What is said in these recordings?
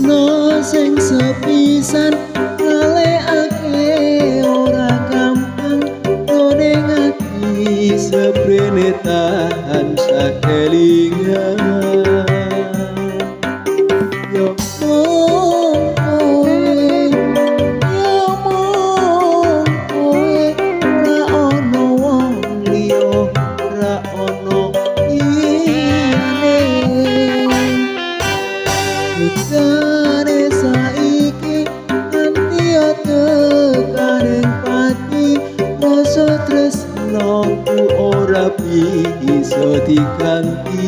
Tresno sing sepisan lalekake ora gampang, nggone ati seprene tansah kelingan. Yo mung kowe, yo mung kowe, ra ono wong liya, ra ono liyane. Tekane saiki nganti tekaning pati, rasa tresnoku ora bisa diganti.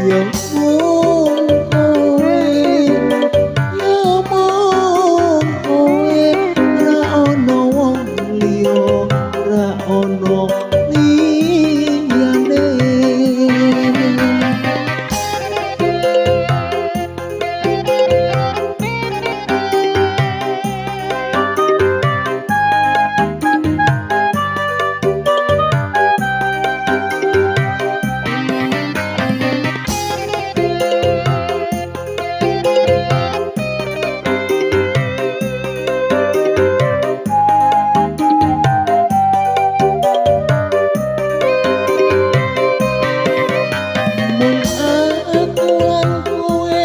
Yo mung kowe, yo mung kowe, ra ono wong liya, ra ono liyane. Mung aku lan kowe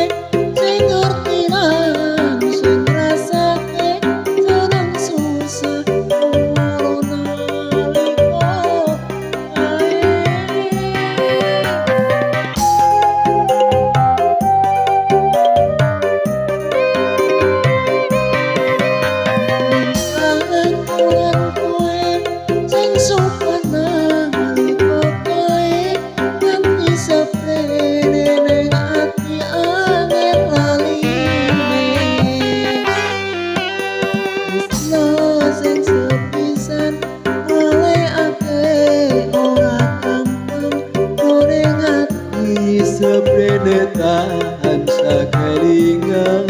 sing ngerti lan sing ngrasake seneng susah loro nalika kae. Mung aku lan kowe sing sopan nalika kae, nganti seprene ning ati angel laline. Tresno sing sepisan lalekake ora gampang, nggone ati seprene tansah kelingan.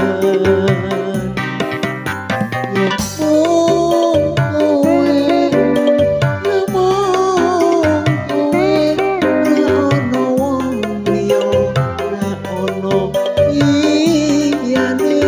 Yo mung kowe, yo mung kowe, ra ono wong liya, ra ono liyane.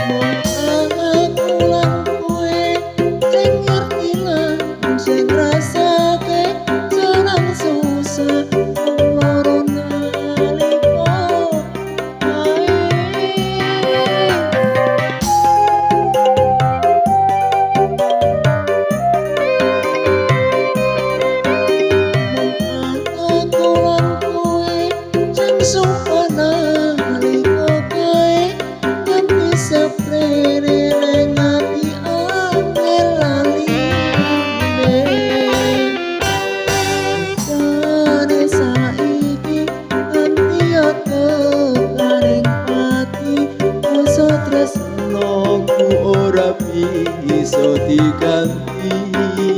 Mung aku lan kowe sing ngerti lan sing ngrasake seneng susah loro nalika kae. Mung aku lan kowe sing sopan nalika kae, nganti seprene ning ati angel laline. Tekane saiki nganti tekaning pati, rasa tresnoku ora bisa diganti.